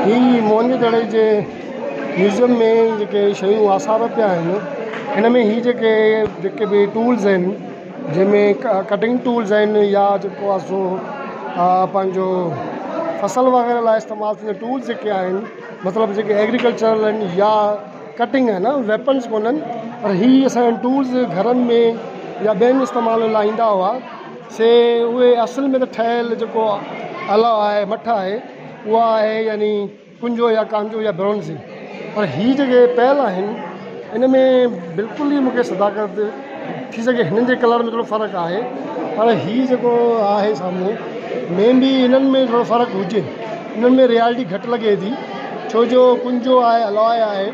هي موهن جي دڙي جي ميوزيم ۾ جيڪي شيون آثار پيا آهن هن ۾ هي جيڪي جيڪي به ٽولز آهن جنهن ۾ ڪٽنگ ٽولز آهن يا جيڪو آهي سو پنهنجو فصل وغيره لاءِ استعمال ٿيندڙ ٽولز جيڪي آهن مطلب جيڪي ايگريڪلچرل آهن يا ڪٽنگ آهن ويپنس ڪونهن پر هي اسان جا ٽولز گهرن ۾ يا ٻين استعمال لاءِ ايندا هئا سي اهي اصل ۾ ته ٺهيل جيڪو الا آهي مٺ آهي اها آهي يعني ڪنجو يا ڪانجو يا برونزي پر هي جيڪي پيل آهن ان ۾ بلڪل ئي مونکي صداقت ٿي سگهي هنن جي ڪلر ۾ ٿورو فرق آهي پر هي جيڪو آهي سامهون مي بي انهن ۾ ٿورو فرق هجي انهن ۾ ريئلٽي گهٽ لڳي ٿي ڇو جو ڪنجو آهي الاء آهي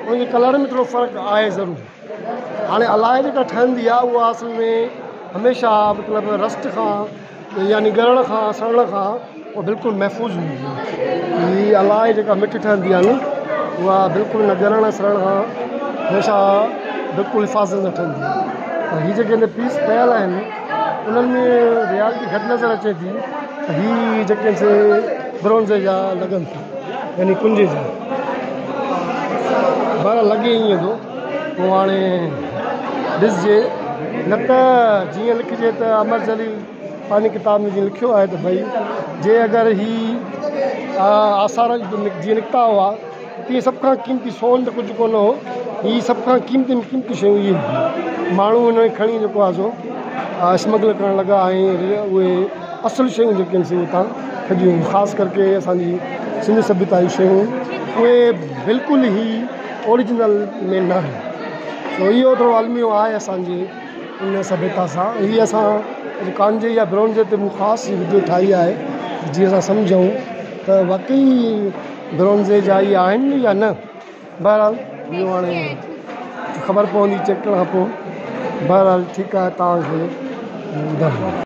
ان جي ڪلر ۾ ٿورو فرق آهي ضرور. هاڻي الاء جيڪا ٺهندي آهي اها اصل ۾ هميشه مطلب رسٽ کان يعني ڳرڻ کان سڙڻ کان اها بلڪل محفوظ هوندي آهي هي الاء جيڪا مٺ ٺهندي آهي نه اها بلڪل نه ڳرڻ سڙڻ کان هميشه بلڪل حفاظت سان ٺهندي آهي پر هي جيڪي پيس پيل آهن انهن ۾ ريئلٽي گهٽ نظر اچي ٿي ته هي جيڪي سي برونز جا لڳن ٿا يعني ڪنجي جا بهرحال لڳي ائين ٿو پوء هاڻي ڏسجي نه ته جيئن لکجي ته امر جليل پنهنجي ڪتاب ۾ جيئن لکيو آهي ته ڀئي جي اگر هي آثار جيئن نڪتا هئا تيئن سڀ کان قيمتي سون ته ڪجهه ڪونه هو هي سڀ کان قيمتي ۾ قيمتي شيون اهي هيون ماڻهو هن کي کڻي جيڪو آهي سو اسمگل ڪرڻ لڳا ۽ اهي اصل شيون جيڪي آهن سي اتان کڄي ويون خاص ڪرڪي اسانجي سنڌي سڀيتا جون شيون اهي بلڪل ئي اوريجنل ۾ نه آهن سو اهو ٿورو الميو آهي اسانجي ان سڀيتا سان هي اسان ڪانجي يا برونزي تي مون خاص وڊيو ٺاهي آهي جيئن اسان سمجهون ته واقعي برونزي جا ئي آهن يا نه بهرحال اهو هاڻي خبر پوندي چيڪ ڪرڻ کان پوءِ بهرحال ٺيڪ آهي توهان کي ٻڌايان.